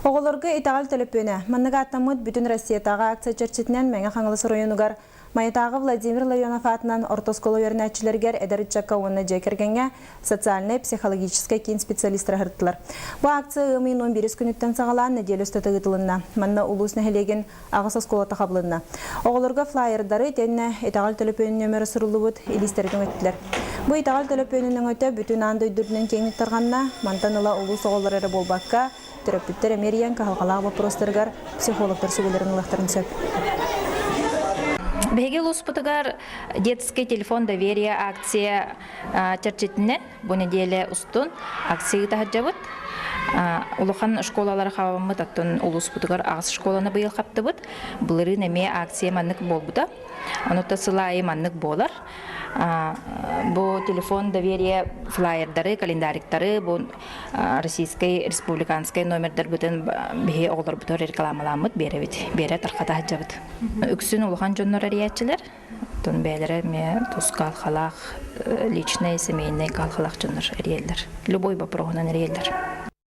Оҕолорго итэҕэл төлөпүөнэ. Маннык ааттаммыт Бүтүн Россиятааҕы акция чэрчитинэн Мэҥэ Хаҥалас оройуонугар Майатааҕы Владимир Ларионов аатынан орто оскуола үөрэнээччилэригэр эдэр ыччакка уонна дьиэ кэргэҥҥэ социальнай, психологическай киин специалистара ыһыртылар. Бу акция ыам ыйын 11 күнүттэн саҕалаан нэдиэлэ устата ыытылынна. Манна улуус нэһилиэгин аҕыс оскуолата хабылынна. Оҕолорго флайердары итиэннэ итэҕэл төлөпүөнүн нөмөрө суруллубут илиистэри түҥэттилэр. Бу итэҕэл төлөпүөнүн өҥөтө бүтүн аан дойду үрдүнэн киэҥник тарҕанна. Мантан ыла улуус оҕолоро эрэ буолбакка, төрөппүттэр эмиэ эрийэн кыһалҕалаах боппуруостарыгар психологтар сүбэлэрин ылыахтарын сөп. Биһиги улууспутугар детский телефон доверия акция чэрчитинэн бу нэдиэлэ устун акция ыыта сылдьабыт. Улахан школалары хабаммыт, оттон улууспутугар аҕыс школаны быйыл хаптыбыт. Былырыын эмиэ акция маннык буолбута. Онута сыл аайы маннык буолар. Бу телефон доверие флайердары, календариктары, бу российскай, республиканскай номердарбытын биһи оҕолорбутугар рекламаламмыт биэрэбит, биэрэ тархата сылдьабыт. Үксүн улахан дьоннор эрийээччилэр. Оттон бэйэлэрэ эмиэ тус кыһалҕалаах, личный, семейный кыһалҕалаах дьоннор эрийэллэр. Любой вопроһунан эрийэллэр.